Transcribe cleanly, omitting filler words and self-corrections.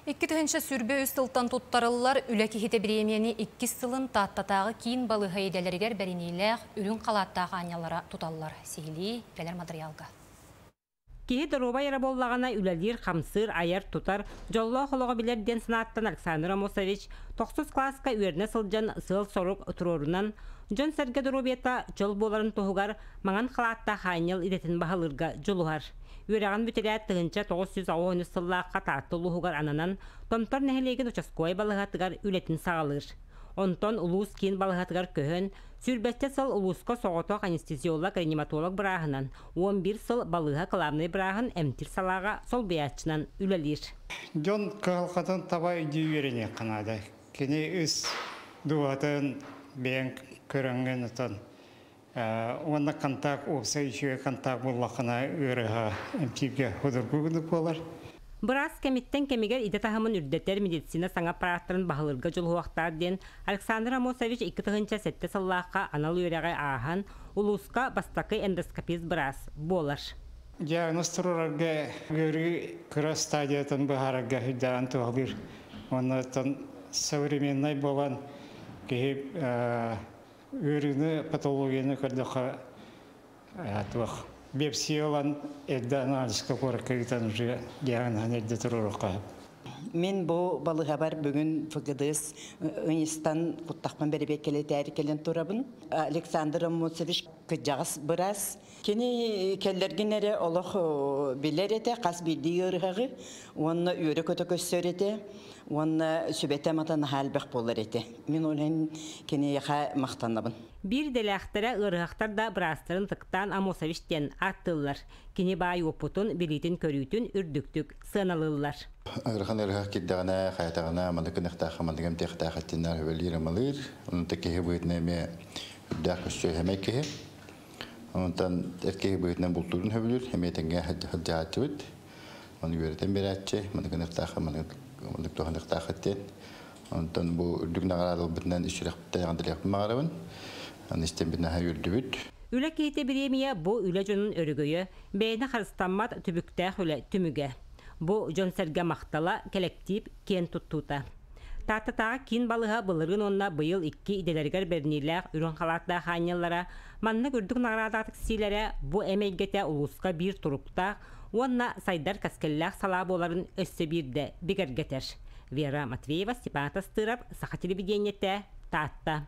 2023 сылтан туттарыллар Үлэ киһитэ бириэмийэни иккис сылын Тааттатааҕы киин балыыһа идэлэригэр бэриниилээх үрүҥ халааттаах аанньаллара туталлар. Сиһилии кэлэр матырыйаалга. Киһи доруобай эрэ буоллаҕына үлэлиир-хамсыыр, айар-тутар, дьоллоох олоҕу билэр диэн санааттан Александр Амосович тохсус кылааска үөрэнэ сылдьан сыал-сорук туруорунан, дьон-сэргэ доруобуйата чөл буоларын туһугар маҥан халааттаах аанньал идэтин баһылыырга дьулуһар. Үөрэҕин бүтэрээт 1993 сыллаахха Таатта улууһугар ананан, Томтор нэһилиэгин участковай балыыһатыгар үлэтин саҕалыыр. Онтон улуус киин балыыһатыгар көһөн, сүүрбэччэ сыл улууска соҕотох анестезиолог-реаниматолог бырааһынан, 11 сыл балыыһа кылаабынай бырааһын эмтиир салааҕа солбуйааччынан үлэлиир. Дьон кыһалҕатын таба өйдүү үөрэниэххэ наада. Кини ис дууһатын бэйэҥ көрөҥҥүн отон уонна контакт уопсай үчүгэй контакт буллаххына ыарыһа эмтииргэ судургу гыннык буолар. Быраас кэмиттэн кэмигэр идэ таһымын үрдэтэр медицина саҥа аппарааттарын баһылыырга дьулуһуохтаах диэн Александр Амосович 2007 сыллаахха анал үөрэҕи ааһан, улууска бастакы эндоскопист быраас буолар. Диагноз туруорарга ыарыы кыра стадиятын быһаарарга сүрдээҕин туһалыыр. Уонна современнай буолан киһи ыарыыны, патологияны көрдөххө туох биопсия ылан эрдэ анализка куоракка ыытан уже диагноһын эрдэ туруоруохха. Мин бу балыһабар бүгүн ФГДС ыйыстан куттахпын бэрэбиэркэлэтээри кэлэн турабын. Александр Аммосович кыдьаҕас быраас. Кини кэллэргин эрэ олох билэр этэ, хас биирдии ыарыһаҕы, уонна үөрэ-көтө көссөр этэ, уонна сүбэтэ амата наһаа элбэх буолар этэ. Мин ол иһин киниэхэ махтанабын. Биир идэлээхтэрэ ыарыһахтар да быраастарын ытыктаан Амосович диэн ааттыыллар. Кини баай уопутун, билиитин-көрүүтүн үрдүктүк сыаналыыллар. Ыарахан ыарыһах киирдэҕинэ, хайатаҕына, маннык гыныахтаахха, маннык эмтиэхтээх итиннэр сүбэлиир-амалыыр. Онон киһи быһыытынан эмиэ үрдээх көссүө сэмэй киһи. Онтон эр киһи быһыытынан бултуурун сөбүлүүр, эмиэ тэҥҥэ сылдьааччыбыт. Ону үөрэтэн биэрээччи, маннык гыныахтаахха, маннык маннык туһаныахтаах диэн. Онтон бу үрдүк наҕараадалбытынан ис сүрэхпиттэн эҕэрдэлиэхпин баҕарабын. Аны истэн наһаа үөрдүбүт. Үлэ киһитэ бириэмийэ бу үлэ дьонун өрөгөйө, бэйэни харыстаммат түбүктээх үлэ түмүгэ. Бу дьон-сэргэ махтала, кэлэктиип киэн туттуута. Тааттатааҕы киин балыыһа былырыын уонна быйыл икки идэлэригэр бэриниилээх үрүҥ халааттаах аанньаллара маннык үрдүк наҕараадалаах тиксиилэрэ бу эм эйгэтэ улууска биир туруктаах уонна сайдар кэскиллээх салаа буоларын өссө биирдэ бигэргэтэр. Вера Матвеева, Степан Тастыров, Саха телевидениетэ, Таатта.